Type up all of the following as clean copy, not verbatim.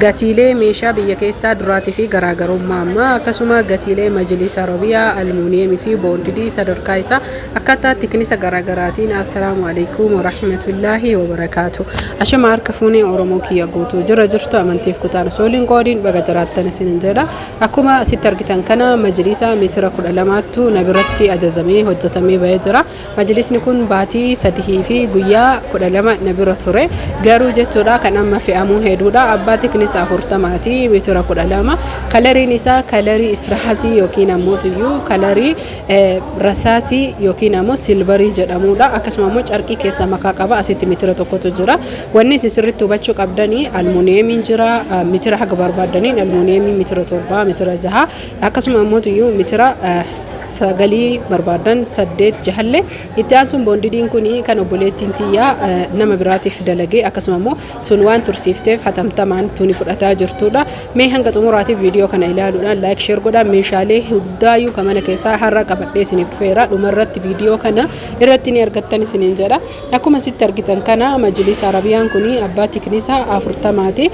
Gatiilee meeshaa biyya keessaa duraatii fi garaagarummaa ammaa akkasuma gatiilee majliisa Arabiyaa almuuniyeemii fi boondidii sadarkaa isaa akkaataa tiknisa garaagaraatiin. Assalaamu alaikum warahmatullaahi wabarakaatu. Ashama harka fuunee Oromoo kiyya guutuu jira jirtu amantiif kutaan osoo hin qoodiin baga jiraattan isinin jedha. Akkuma asitti argitan kana majliisa meetira 12ttu na biratti ajajamee hojjetamee bahee jira. Majlisni kun baatii 3 fi guyyaa 12 na bira ture. Garuu jechuudha kan amma fe'amuu heduudha. Abbaa tiknisa 40ti meetira 12. Kalariin isaa kalarii israasii yookiin ammoo tuyyuu kalarii rasaasii yookiin ammoo silvarii jedhamuudha. Akkasuma ammoo carqii keessa makaa qaba. Asitti meetira tokkotu jira. Wanni isin sirriitti hubachuu qabdanii almuuniyeemiin jira. Meetira haga barbaaddaniin almuuniyeemii meetira 7, meetira 6 akkasuma ammoo tuyyuu meetira 9 barbaadan 8 jahallee. Itti aansuun boondidiin kun kan obboleettiin tiyyaa nama biraatiif dalagee akkasuma immoo sun waan tursiifteef hatamtamaan tuni fudhataa jirtudha. Mee hanga xumuraatiif viidiyoo kana ilaaluudhaan like share godhaa. Meeshaalee hundaayyuu kan mana keessaa har'a qabadhee isiniif dhufeera. Dhumarratti viidiyoo kana irratti ni argattan isiniin jedha. Akkuma asitti argitan kana majlisa Arabiyaan kun abbaa tiknisa 40ti.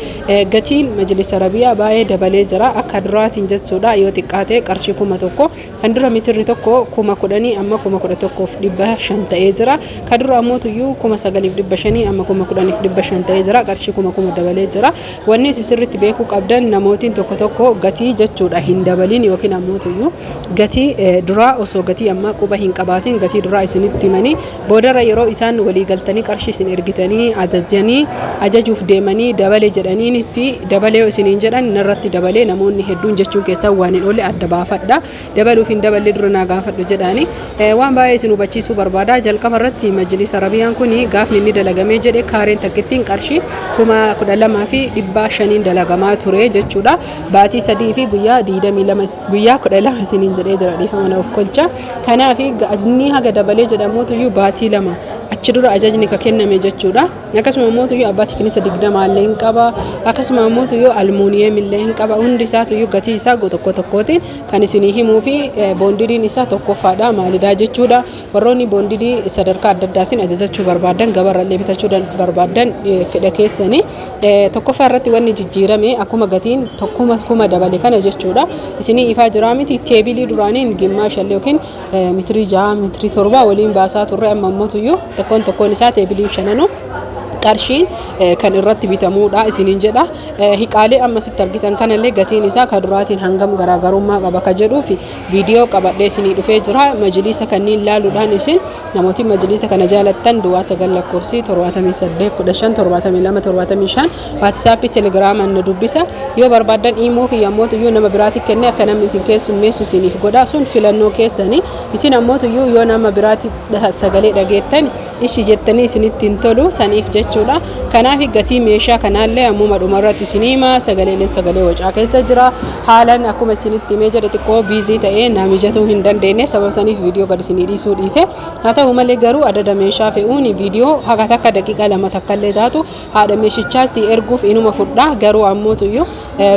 Gatiin majlisa Arabiyaa baay'ee dabalee jira. Akka duraatiin jechuudha yoo xiqqaate qarshii 1000. Kan dura mitirri tokko 10,000 amma 11,500 ta'ee jira. Kan dura ammoo tuyyuu 9,500 amma 10,500 ta'ee jira. Qarshii 1000 dabalee jira. Wanni isin sirriitti beekuu qabdan namootiin tokko tokko gatii jechuudha hin dabalin yookiin ammoo tuyyuu gatii duraa osoo gatii ammaa quba hin qabaatin gatii duraa isinitti himanii boodarra yeroo isaan walii galtanii qarshii isin ergitanii ajajanii ajajuuf deemanii dabale jedhaniin itti dabalee isiniin jedhan narratti dabalee namoonni hedduun jechuun keessan waan hin oolle adda baafadha. Dabaluuf hin daballe dura naa gaafadhu jedhaani. Waan baay'ee isin hubachiisuu barbaada. Jalqaba irratti majlisa Arabiyaan kun gaafni inni dalagamee jedhe kaareen takkittiin qarshii 12,500 dalagamaa ture jechuudha. Baatii 3 fi guyyaa 22 guyyaa 12 isiniin jedhee jira, dhiifama na of kolcha. Kanaaf inni haga dabalee jedhamuutuyyuu baatii 2 achi dura ajajni ka kenname jechuudha. Akkasuma immoo abbaa tiknisa 20 illee hin qaba. Akkasuma immoo almuuniyeem illee hin qaba. Hundi isaatuyyuu gatii isaa tokko tokkootiin kan isinii himuu fi boondidiin isaa tokkoffaadha maalidaa jechuudha. Warroonni boondidii sadarkaa adda addaatiin ajajachuu barbaadan gabarrallee bitachuu barbaadan fedha keessanii. Tokkoffaa irratti wanni jijjiirame akkuma gatiin tokkuma kuma dabale kana jechuudha. Isinii ifaa jiraa miti teebilii duraaniin gimmaa shallee yookiin mitirii 6 mitirii 7 waliin baasaa turre amma immoo tuyyuu tokkoon tokkoon isaa teebilii shananuu qarshiin kan irratti bitamuudha isiniin jedha. Hiqaalee amma sitti argitan kanallee gatiin isaa ka duraatiin hangam garaagarummaa qaba ka jedhuuf viidiyoo qabadhee isinii dhufee jira. Majliisa kanneen laaluudhaan isin namooti majliisa kana jaalattan duwwaa 9 lakkoofsi 78 15 72 75 waatisaappii telegiraamaan na dubbisa. Yoo barbaaddan iimoo kiyya ammoo tuyyuu nama biraatti kennee akka namni isin keessummeessu isiniif godha. Sun filannoo keessanii. Isin ammoo tuyyuu yoo nama biraatti sagalee dhageettan ishi jettanii isinitti hin tolu saniif jechuudha. Kanaaf gatii meeshaa kanaallee ammuma dhumarratti isinii hima. Sagaleeleen sagalee wacaa keessa jira. Haalaan akkuma isinitti himee jedhe xiqqoo biizii ta'ee na mijatuu hin dandeenye sababa saniif viidiyoo gad isinii dhiisuu dhiise. Haa ta'u malee garuu adada meeshaa fe'uun viidiyoo haga takka daqiiqaa 2 takkallee taatu haadha meeshichaatti erguuf inuma fudha. Garuu ammoo tuyyuu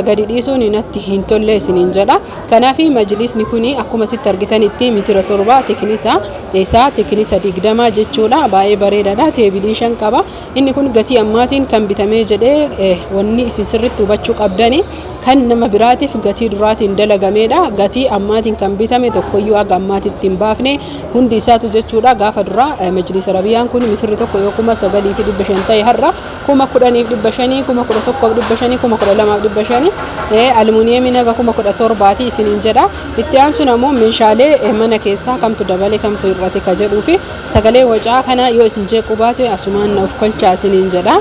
gadi dhiisuun natti hin tolle isiniin jedha. Kanaaf majlisni kun akkuma sitti argitanitti meetira 7 tiknisa isaa tiknisa 20 jechuudha. Baay'ee bareedaadha. Teebilii 5 qaba. Inni kun gatii ammaatiin kan bitamee jedhee wanni isin sirriitti hubachuu qabdani kan nama biraatiif gatii duraatiin dalagameedha. Gatii ammaatiin kan bitame tokkoyyuu haga ammaatitti hin baafne hundi isaatu jechuudha. Gaafa duraa majlisa Arabiyaan kun mitirri tokko yoo 9,500 ta'e har'a 10,500, 11,500, 12,500, almuuniyeemiin haga 17,000ti isiniin jedha. Itti aansuun ammoo meeshaalee mana keessaa kamtu dabale kamtu hir'ate ka jedhuu fi sagalee wacaa kana yoo isin jeequu baate asumaan na of kolchaa isiniin jedha.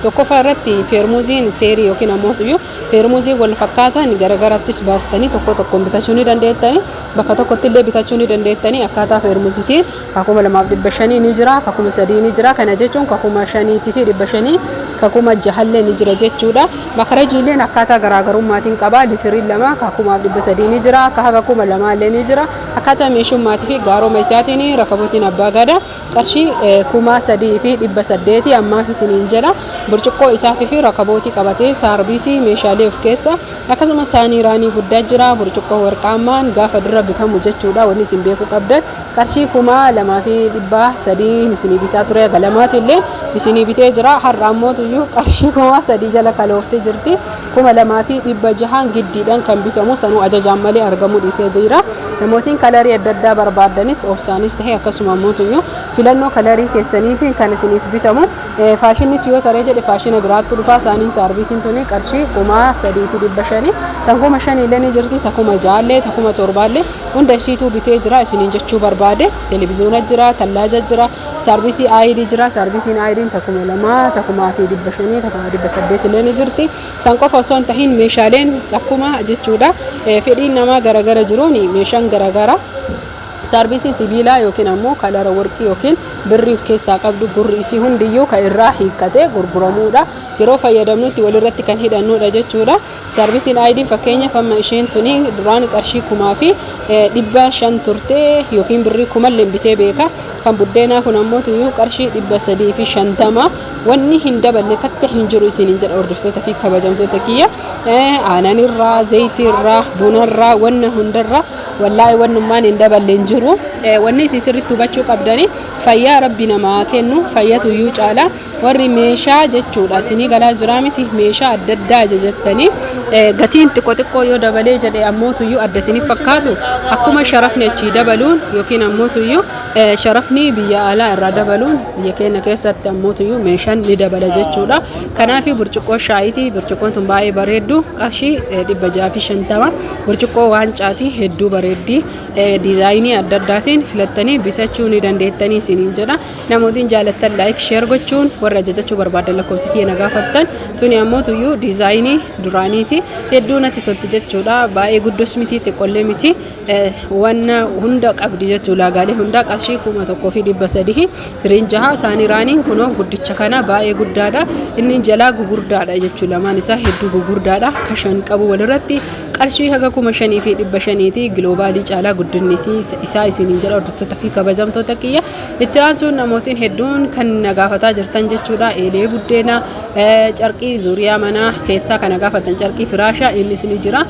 Tokkoffaa irratti feermuuziin seerii yookiin ammoo tuyyuu feermuuzii wal fakkaatan garagarattis baastanii tokko tokkoon bitachuu ni dandeettanii bakka tokkotti illee bitachuu ni dandeettanii. Akkaataa feermuuziitiin ka 2,500 ni jira, ka 3,000 ni jira. Kana jechuun ka 5,500, ka 6,000llee ni jira jechuudha. Makarajiileen akkaataa garaagarummaatiin qaba. Litiriin 2 ka 1,300 ni jira, ka haga 2,000llee ni jira. Akkaataa meeshummaatii fi gaaroma isaatiin rakabootiin abbaa gadaa qarshii 3,800 ammaaf isiniin jedha. Burcuqqoo isaatii fi rakabootii qabatee saarbiisii meeshaalee of keessa akkasumas saanii raanii guddaa jira. Burcuqqoo warqaammaan gaafa dura bitamu jechuudha. Wanni isin beekuu qabdan qarshii 2,300 isinii bitaa ture, galamaati illee isinii bitee jira. Har'a ammootuyyuu qarshii 3,000 jala kalooftee jirti. 2,600 giddiidhaan kan bitamu sanuu ajajaan malee argamuu dhiisee jira. Namootiin kalarii adda addaa barbaaddanis obsaanis ta'e akkasuma ammootuyyuu filannoo kalarii keessaniitiin kan isiniif bitamu. Faashinnis yoo taree jedhe faashina biraattu dhufaa. Saaniin saarviisiin tuni qarshii 3,500, tan 5,000 illee ni jirti, ta 6,000llee, ta 7,000llee hunda isiituu bitee jira isiniin jechuu barbaade. Televiziyoona jira, tallaaja jira, saarviisii ID jira. Saarviisiin ID'n ta 2,000, ta 5,500, ta 1,800 illee ni jirti. San qofa osoo hin tahin meeshaaleen akkuma jechuudha fedhiin namaa garagara jiruun meeshaan garagara saarvisii sibiilaa yookiin ammoo kalara warqii yookiin birrii of keessaa qabdu, gurri isii hundiyyuu kan irraa hiikkatee gurguramuudha. Yeroo fayyadamnutti walirratti kan hidhannuudha jechuudha. Saarvisiin ID'n fakkeenyaaf amma isheen tuni duraan qarshii 5,500 turte yookiin birrii kumallee bitee beeka. Kan buddeenaa kun ammoo tuyyuu qarshii 350. Wanni hin daballe takka hin jiru isiniin jedha, hordoftoota fi kabajamtoota kiyya. Aananirraa, zayitiirraa, bunarraa, wanna hundarraa wallaahi wannummaan hin daballe hin jiru. Wanni isin sirriitti hubachuu qabdani, fayyaa rabbi namaa kennu fayyatu iyyuu caala. Warri meeshaa jechuudha isinii galaa jiraa miti, meeshaa adda addaa ajajattanii gatiin xiqqoo xiqqoo yoo dabalee jedhe ammootuyyuu adda isiniif fakkaatu, akkuma sharafni achii dabaluun yookiin ammootuyyuu sharafni biyya alaa irraa dabaluun biyya keenya keessatti ammootuyyuu meeshaan ni dabala jechuudha. Kanaaf burcuqqoo shaayitii, burcuqqoon tun baay'ee bareeddu, qarshii 650. Burcuqqoo waancaatii hedduu bareeddi, diizaayinii adda addaatiin filattanii bitachuu ni dandeettanii isiniin jedha. Namootiin jaalattan like, share gochuun, warra ajajachuu barbaadan lakkoofsa kiyya na gaafattan. Tuni ammoo tuyyuu diizaayinii duraaniiti, hedduu natti tolti jechuudha. Baay'ee guddus miti, xiqqollee miti, wanna hunda qabdi jechuu, ulaagaalee hundaa. Qarshii 1,300 firiin jaha. Isaanii raaniin kunoo guddicha kana baay'ee guddaadha, inni jalaa gugurdaadha jechuu, lamaan isaa hedduu gugurdaadha. Kashan qabu walirratti qarshii haga 5,500ti. Giloobaalii caalaa guddinni isaa isiniin jedha, hordoftoota fi kabajamtoota kiyya. Itti aansuun namootiin hedduun kan na gaafataa jirtan jechuudha. Eelee buddeenaa, carqii zuuriyaa manaa keessaa kana gaafatan, carqii firaashaa innis ni jira.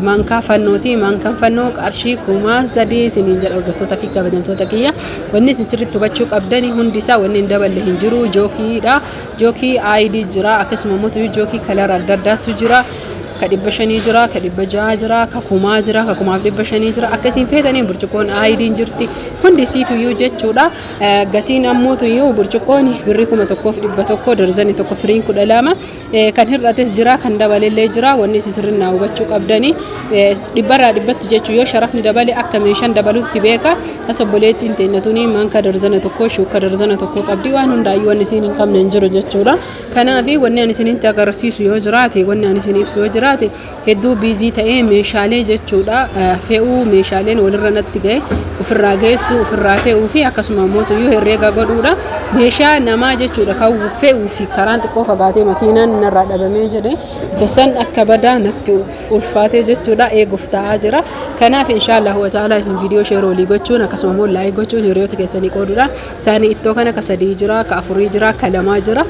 Mankaa fannooti. Mankaan fannoo qarshii 3,000 isiniin jedha, hordoftoota fi kabajamtoota kiyya. Wanni isin sirriitti hubachuu qabdani, hundi isaa wanni hin daballe hin jiru. Jookiidha. Jookii ID jira. Akkasuma immoo jookii kalara adda addaatu jira. Ka 500 jira, ka 600 jira, ka 1,000 jira, ka 1,500 jira. Akka isin feetaniin burcuqqoon ID'n jirti. Hundi isiituyyuu jechuudha. Gatiin ammootuyyuu burcuqqoon birrii 1,100 darzanii tokko, firiin 12. Kan hir'ates jira, kan dabalellee jira. Wanni isin sirrinnaa hubachuu qabdanii, dhibbarraa dhibbatti jechuu, yoo sharafni dabale akka meeshaan dabalutti beeka. As obboleettiin teennatuni manka darzana tokko, shuukka darzana tokko qabdi. Waan hundaayyuu wanni isin hin qabne hin jiru jechuudha. Kanaaf wanni ani isinitti agarsiisu yoo jiraate, wanni ani isin ibsu yoo jiraate, hedduu busy ta'ee meeshaalee jechuudha fe'uu, meeshaaleen walirra natti ga'e ofirraa geessuu, ofirraa fe'uu fi akkasuma immoo tuyyuu herreega godhuudha. Meeshaa namaa jechuudha kan fe'uu fi karaan xiqqoo fagaatee makiinaan narraa dhabamee jedhe, isa san akka badaa natti ulfaatee jechuudha eeguuf ta'aa jira. Kanaaf inshaallah wa ta'ala isin viidiyoo share walii gochuun, akkasuma immoo like gochuun, hiriyoota keessanii qooduudha. Isaanii ittoo kana ka sadii jira, ka afurii jira, ka lamaa jira,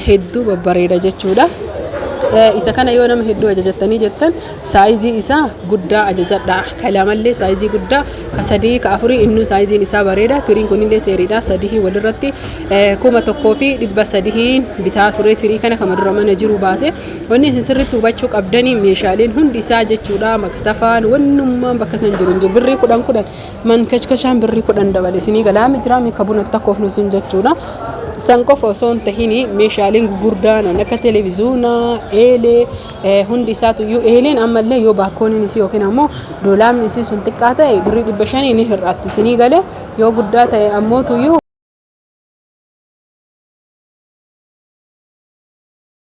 hedduu babbareeda jechuudha. Isa kana yoo nama hedduu ajajattanii jettan saayizii isaa guddaa ajajadha. Ka lamallee saayizii guddaa, ka sadii, ka afurii innuu saayiziin isaa bareeda. Tiriin kunillee seeriidha. Sadii walirratti 1,300n bitaa ture tirii kana kama dura mana jiru baase. Wanni isin sirriitti hubachuu qabdanii, meeshaaleen hundi isaa jechuudha, maktafaan wannummaan bakka san jiru hin jiru. Birrii 10 10 mankashkashaan birrii 10 dabale isinii galaami jira mi kabuna takkoofnu sun jechuudha. San qofa osoo hin tahin meeshaaleen gurguddaan akka televiziyoonaa, eelee hundi isaatu iyyuu, eeleen ammallee yoo baakkooniin isii yookiin ammoo doolaamni isii sun xiqqaa ta'e birrii 500 ni hir'atti isinii galee, yoo guddaa ta'e ammootu iyyuu